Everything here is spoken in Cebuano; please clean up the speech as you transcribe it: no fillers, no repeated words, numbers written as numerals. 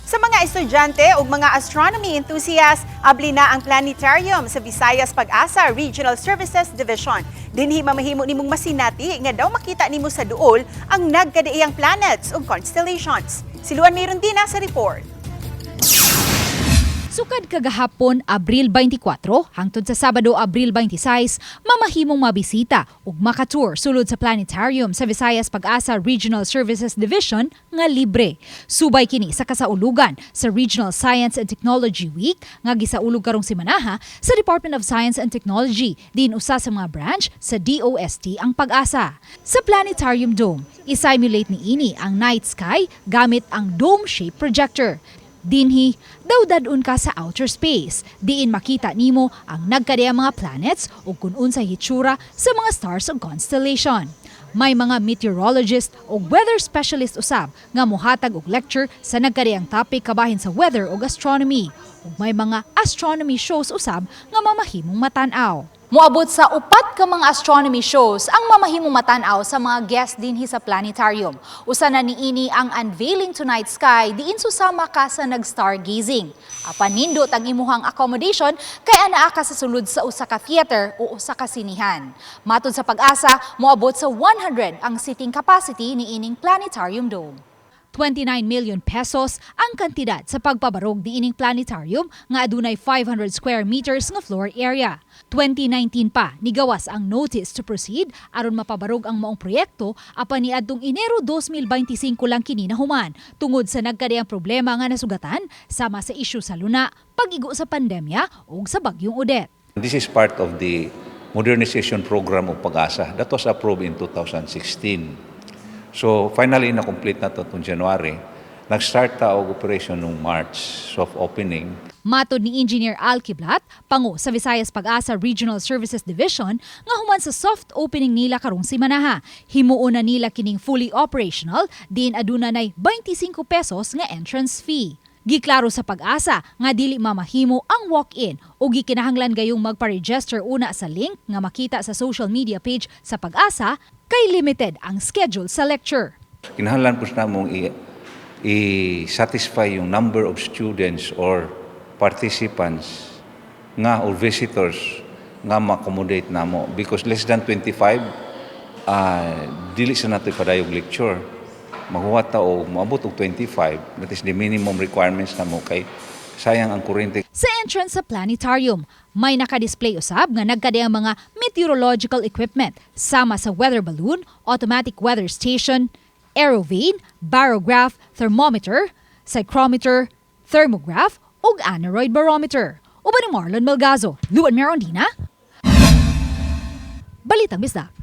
Sa mga estudyante ug mga astronomy enthusiasts, abli na ang planetarium sa Visayas Pag-asa Regional Services Division. Dinhi mamahimo nimong masinati nga daw makita nimo sa duol ang nagkadaiyang planets ug constellations. Si Luan Mirondina sa report. Sukad kagahapon, Abril 24, hangtod sa Sabado, Abril 26, mamahimong mabisita ug makatour sulod sa planetarium sa Visayas Pag-asa Regional Services Division nga libre. Subay kini sa kasaulugan sa Regional Science and Technology Week nga gisaulog karong simanaha sa Department of Science and Technology, din usa sa mga branch sa DOST ang Pag-asa. Sa Planetarium Dome, isimulate niini ang night sky gamit ang dome-shaped projector. Dinhi, daw dad-on ka sa outer space. Diin makita nimo ang nagkadaiyang mga planets ug kung unsay hitsura sa mga stars ug constellation. May mga meteorologist o weather specialist usab nga mohatag og lecture sa nagkadaiyang topic kabahin sa weather ug astronomy. Ug may mga astronomy shows usab nga mamahimong matan-aw. Moabot sa upat ka mga astronomy shows ang mamahimong matan-aw sa mga guest dinhi sa planetarium. Usa na niini ang Unveiling Tonight Sky, diin susama ka sa nag-stargazing. Apan nindot ang imuhang accommodation kay anaa ka sa sulod sa usa ka theater o usa ka sinihan. Matod sa Pag-asa, moabot sa 100 ang seating capacity niining planetarium dome. 29 million pesos ang kantidad sa pagpabarog niining planetarium nga adunay 500 square meters nga floor area. 2019 pa nigawas ang notice to proceed aron mapabarog ang maong proyekto, apan niadtong Enero 2025 lang kini nahuman tungod sa nagkadaiyang problema nga nasugatan sama sa isyu sa luna, pag-igo sa pandemya ug sa bagyong Odette. This is part of the modernization program of Pag-asa that was approved in 2016. So finally, na-complete na to itong January. Nag-start ta og operation noong March, soft opening. Matod ni Engineer Al Kiblat, pango sa Visayas Pag-asa Regional Services Division, nga human sa soft opening nila karong simanaha, himuon na nila kining fully operational diin aduna nay 25 pesos nga entrance fee. Giklaro sa Pag-asa nga dili mamahimo ang walk-in ug gikinahanglan gayong magpa-register una sa link nga makita sa social media page sa Pag-asa kay limited ang schedule sa lecture. Kinahanglan po sa namong i-satisfy yung number of students or participants nga or visitors nga ma-accommodate namo because less than 25, dili sa nato ipadayog lecture. Maghuwat ta og moabot og 25, that is the minimum requirements namo kay sayang ang kuryente. Sa entrance sa planetarium, may nakadisplay usab nga nagkadaiyang mga meteorological equipment sama sa weather balloon, automatic weather station, aerovane, barograph, thermometer, psychrometer, thermograph ug aneroid barometer. Uban ni Marlon Melgazo, Luan Merondina, Balitang Bisdak.